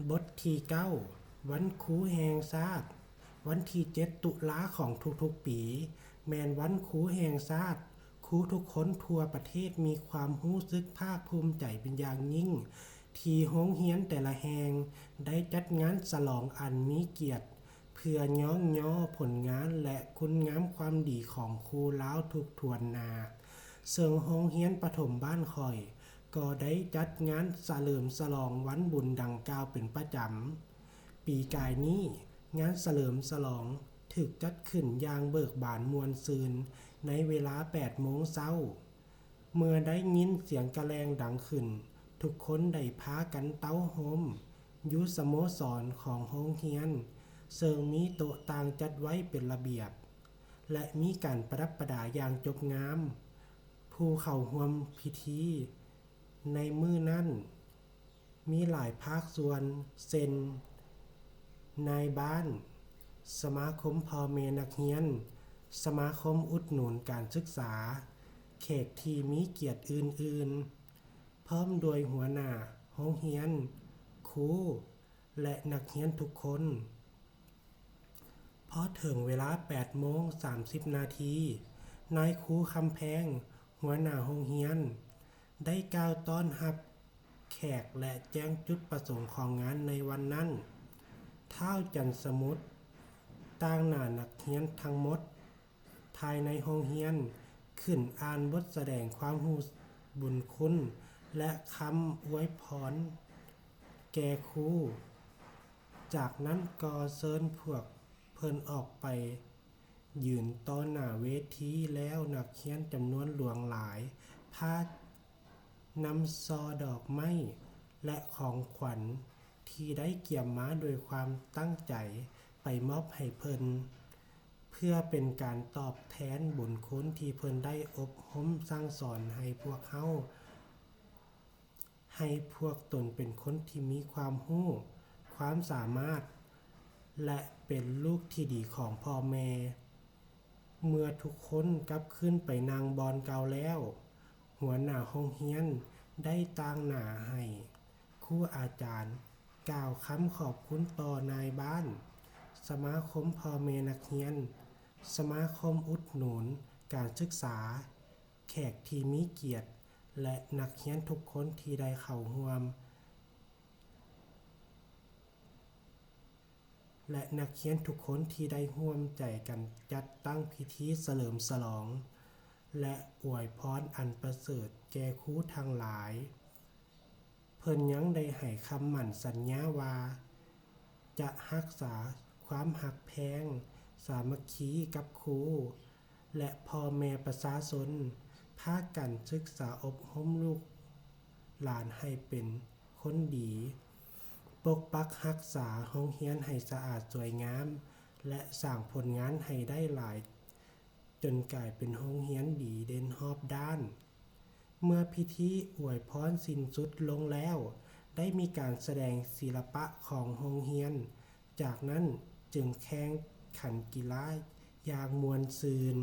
ບົດທີເກົ້າ ວັນຄູແຫ່ງຊາດ. ວັນທີເຈັດ ຕຸລາຂອງທຸກໆປີ ແມ່ນວັນຄູແຫ່ງຊາດ. ຄູທຸກຄົນທົ່ວປະເທດມີຄວາມຮູ້ສຶກພາກພູມໃຈເປັນຢ່າງຍິ່ງ ທີ່ໂຮງຮຽນແຕ່ລະແຫ່ງໄດ້ຈັດງານສະຫຼອງອັນມີກຽດ ເພື່ອຍ້ອງຍໍຜົນງານ ແລະ ຄຸນງາມຄວາມດີຂອງຄູລາວທຸກຖ້ວນໜ້າ. ເຊິ່ງໂຮງຮຽນປະຖົມບ້ານຂ້ອຍ ກໍໄດ້ຈັດງານສະເຫຼີມສະຫຼອງວັນບຸນດັ່ງກ່າວເປັນປະຈຳ. ປີກາຍນີ້, ງານສະເຫຼີມສະຫຼອງຖືກຈັດຂຶ້ນຢ່າງເບີກບານມ່ວນຊື່ນໃນເວລາແປດໂມງເຊົ້າ. ເມື່ອໄດ້ຍິນສຽງກະແລ່ງດັງຂຶ້ນ, ທຸກຄົນໄດ້ພາກັນເຕົ້າໂຮມຢູ່ສະໂມສອນຂອງໂຮງຮຽນ, ເຊິ່ງມີໂຕະຕ່າງຈັດໄວ້ເປັນລະບຽບ ແລະ ມີການປະດັບປະດາຢ່າງຈົບງາມ. ຜູ້ເຂົ້າຮ່ວມພິທີໃນມື້ນັ້ນ ມີຫຼາຍພາກສ່ວນ ເຊັ່ນ ນາຍບ້ານ, ສະມາຄົມພໍ່ແມ່ນັກຮຽນ, ສະມາຄົມອຸດໜູນການສຶກສາ, ແຂກທີ່ມີກຽດອື່ນໆ, ພ້ອມດ້ວຍຫົວໜ້າໂຮງຮຽນ, ຄູ ແລະ ນັກຮຽນທຸກຄົນ. ພໍເຖິງເວລາແປດໂມງສາມສິບນາທີ, ນາຍຄູຄຳແພງ, ຫົວໜ້າໂຮງຮຽນ, ໄດ້ກ່າວຕ້ອນຮັບແຂກ ແລະ ແຈ້ງຈຸດປະສົງຂອງງານໃນວັນນັ້ນ. ທ້າວຈັນສະໝຸດ, ຕ່າງໜ້ານັກຮຽນທັງໝົດພາຍໃນໂຮງຮຽນ, ຂຶ້ນອ່ານບົດສະແດງຄວາມຮູ້ບຸນຄຸນ ແລະ ຄຳອວຍພອນແກ່ຄູ. ຈາກນັ້ນກໍເຊີນພວກເພິ່ນອອກໄປຢືນຕໍ່ໜ້າເວທີ, ແລ້ວນັກຮຽນຈຳນວນຫຼວງຫຼາຍພານຳຊ່ອດອກໄມ້ ແລະ ຂອງຂວັນທີ່ໄດ້ກຽມມາດ້ວຍຄວາມຕັ້ງໃຈໄປມອບໃຫ້ເພິ່ນ ເພື່ອເປັນການຕອບແທນບຸນຄຸນທີ່ເພິ່ນໄດ້ອົບຮົມສັ່ງສອນໃຫ້ພວກເຮົາ. ໃຫ້ພວກຕົນເປັນຄົນທີ່ມີຄວາມຮູ້, ຄວາມສາມາດ ແລະ ເປັນລູກທີ່ດີຂອງພໍ່ແມ່. ເມື່ອທຸກຄົນກັບຄືນໄປນັ່ງບ່ອນເກົ່າແລ້ວ, ຫົວໜ້າໂຮງຮຽນໄດ້ຕາງໜ້າໃຫ້ຄູອາຈານກ່າວຄຳຂອບຄຸນຕໍ່ນາຍບ້ານ, ສະມາຄົມພໍ່ແມ່ນັກຮຽນ, ສະມາຄົມອຸດໜູນການສຶກສາ, ແຂກທີ່ມີກຽດ ແລະ ນັກຮຽນທຸກຄົນທີ່ໄດ້ເຂົ້າຮ່ວມ ແລະ ນັກຮຽນທຸກຄົນທີ່ໄດ້ຮ່ວມໃຈກັນຈັດຕັ້ງພິທີສະເຫຼີມສະຫຼອງ ແລະ ອວຍພອນອັນປະເສີດແກ່ຄູທັງຫຼາຍ. ເພິ່ນຍັງໄດ້ໃຫ້ຄຳໝັ້ນສັນຍາວ່າ ຈະຮັກສາຄວາມຮັກແພງສາມັກຄີກັບຄູ ແລະ ພໍ່ແມ່ປະຊາຊົນ, ພາກັນສຶກສາອົບຮົມລູກຫຼານໃຫ້ເປັນຄົນດີ, ປົກປັກຮັກສາໂຮງຮຽນໃຫ້ສະອາດສວຍງາມ ແລະ ສ້າງຜົນງານໃຫ້ໄດ້ຫຼາຍ ຈົນກາຍເປັນໂຮງຮຽນດີເດັ່ນຮອບດ້ານ. ເມື່ອພິທີອວຍພອນສິ້ນສຸດລົງແລ້ວ, ໄດ້ມີການສະແດງສິລະປະຂອງໂຮງຮຽນ, ຈາກນັ້ນຈຶ່ງແຂ່ງຂັນກິລາຢ່າງມ່ວນຊື່ນ.